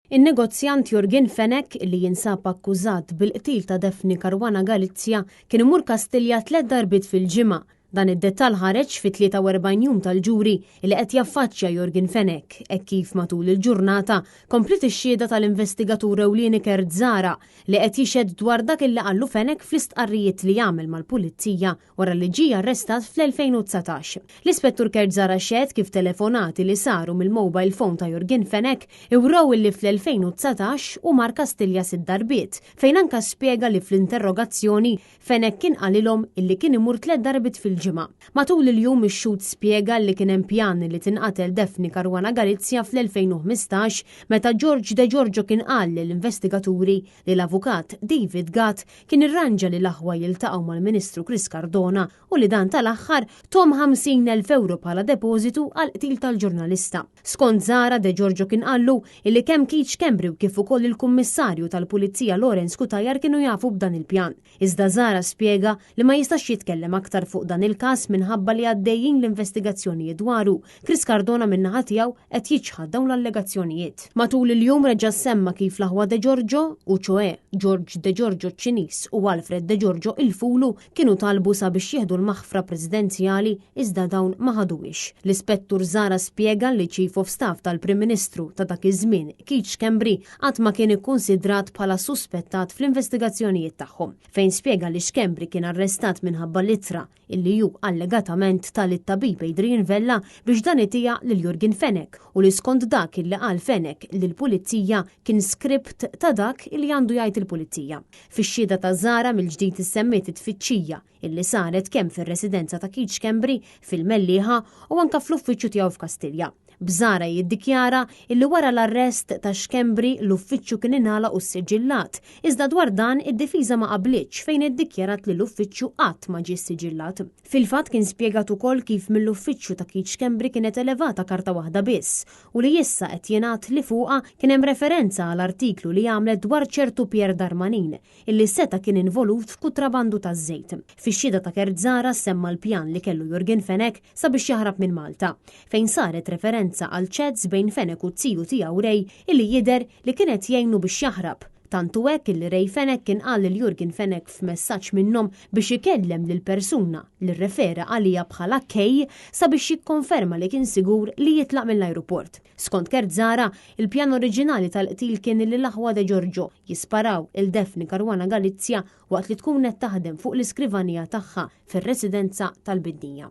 In-negozjant Yorgen Fenech, li jinsab akkużat bil-qtil ta' Daphne Caruana Galizia, kien imur Kastilja tliet darbiet fil-ġimgħa. Dan id-dettall ħareġ fit-43 jum tal-ġuri li qed jaffaċċja Yorgen Fenech, hekk kif matul il-ġurnata kompliet ix-xhieda tal-investigatur ewlieni Kurt Zahra li qed jixhed dwar dak illi qallu Fenech fl-istqarrijiet li għamel mal-Pulizija wara li ġie arrestat fl-2019. L-Ispettur Kurt Zahra xehed kif telefonati li saru mill-mobile phone ta' Yorgen Fenech iwrew illi fl-2019 hu mar Kastilja sitt darbiet, fejn anka spjega li fl-interrogazzjoni Fenech kien qalilhom illi kien imur tliet darbiet fil-ġimgħa. Matul il-jum ix-xhud spjega li kien hemm pjan li tinqatel Daphne Caruana Galizia fl-2015 meta George De Giorgio kien qal lill-investigaturi li l-avukat David Gatt kien irranġa li l-aħwa jiltaqgħu mal-Ministru Chris Cardona u li dan tal-aħħar thom 50,000 ewro bħala depożitu għall-qtil tal-ġurnalista. Skont Zahra, De Giorgio kien qallu illi kemm Keith Schembri u kif ukoll il-Kummissarju tal-Pulizija Lawrence Cutajar kienu jafu b'dan il-pjan. Iżda Zahra spjega li ma jistax jitkellem aktar fuq dan il-każ minħabba li għaddejjin l-investigazzjonijiet dwaru. Chris Cardona min-naħa tiegħu qed jiċħad dawn l-allegazzjonijiet. Matul il-jum reġa' semma kif l-aħwa De Giorgio, u ċoe George De Giorgio ċ-Ċiniż u Alfred De Giorgio il-Fulu, kienu talbu sabiex jieħdu l-maħfra presidenzjali iżda dawn ma ħaduhiex. L-Ispettur Zahra spjega li Chief of Staff tal-Prim Ministru ta' dak iż-żmien, Keith Schembri, qatt ma kien ikkunsidrat bħala suspettat fl-investigazzjonijiet tagħhom, fejn spjega li Schembri kien arrestat minħabba l-ittra illi hu allegatament ta lit-tabib Adrian Vella biex dan itiha lil Yorgen Fenech u li skont dak illi qal Fenech lill-Pulizija kien script ta' dak illi għandu jgħid il-Pulizija. Fix-xhieda ta' Zahra mill-ġdid issemmiet it-tfittxija illi saret kemm fir-residenza ta' Keith Schembri fil-Mellieħa u anke fl-uffiċċju tiegħu f'Kastilja. B'Zahra jiddikjara illi wara l-arrest ta' Schembri l-uffiċċju kien ingħalaq u ssiġillat, iżda dwar dan id-difiża ma qablitx fejn iddikjarat li l-uffiċċju qatt ma ġie ssiġillat. Fil-fatt kien spjegat ukoll kif mill-uffiċċju ta' Keith Schembri kienet elevata karta waħda biss u li issa qed jingħad li fuqha kien hemm referenza għal artiklu li għamlet dwar ċertu Pierre Darmanin illi seta' kien involut f'kutrabandu taż-żejt. Fix-xhieda ta' Kurt Zahra semma l-pjan li kellu Yorgen Fenech sabiex jaħrab minn Malta, fejn saret referenza għal chats bejn Fenech u t-tiju tiegħu Ray illi jidher li kien qed jgħinu biex jaħrab. Tant hu hekk illi Ray Fenech kien qal lil Yorgen Fenech f'messaġġ minnhom biex ikellem lill-persuna li rrefera għaliha bħala Kay sabiex jikkonferma li kien sigur li jitlaq mill-ajruport. Skont Kurt Zahra, il-pjan oriġinali tal-qtil kien li l-aħwa De Giorgio jisparaw il Daphne Caruana Galizia waqt li tkun qed taħdem fuq l-iskrivanija tagħha fir-residenza tal-Bidnija.